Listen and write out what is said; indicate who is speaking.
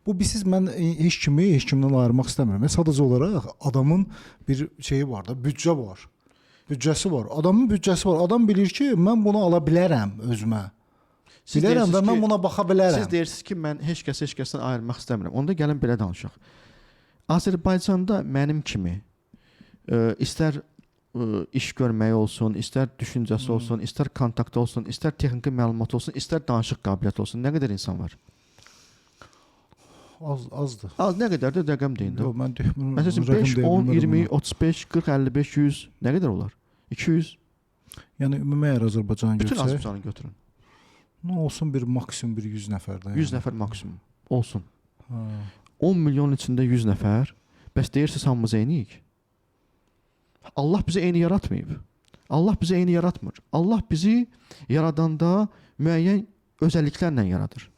Speaker 1: Bu bilsiz, mən heç kimi heç kimdən ayırmaq istəmirəm. Sadəcə olaraq adamın bir şeyi var da, büdcə var. Büdcəsi var. Adamın büdcəsi var. Adam bilir ki, mən bunu ala bilərəm özümə.
Speaker 2: Siz
Speaker 1: Bilərəm və
Speaker 2: deyirsiniz
Speaker 1: mən
Speaker 2: ki-
Speaker 1: buna baxa bilərəm.
Speaker 2: Siz deyirsiniz ki, mən heç kəsi heç kəsdən ayırmaq istəmirəm. Onda gəlin belə danışaq. Azərbaycanda mənim kimi istər iş görməyi olsun, istər düşüncəsi olsun, istər kontaktı olsun, istər texniki məlumat olsun, istər danışıq qabiliyyəti olsun, nə qədər insan var?
Speaker 1: Az azdır.
Speaker 2: Az nə qədərdir, rəqəm deyin də.
Speaker 1: Yox, mən deyim.
Speaker 2: Məsəl üçün 5, 10, 20, 35, 40, 55, 100 nə qədər olar? 200.
Speaker 1: Yəni ümumi əgər Azərbaycanı
Speaker 2: Bütün
Speaker 1: götürsək,
Speaker 2: Azərbaycanı götürün.
Speaker 1: nə olsun bir maksimum bir 100 nəfər də.
Speaker 2: 100 nəfər maksimum olsun.
Speaker 1: Hə.
Speaker 2: 10 milyonun içində 100 nəfər. Bəs deyirsiniz hamımız eyniyik. Allah bizi eyni yaratmayıb. Allah bizi eyni yaratmır. Allah bizi yaradanda müəyyən özəlliklərlə yaradır.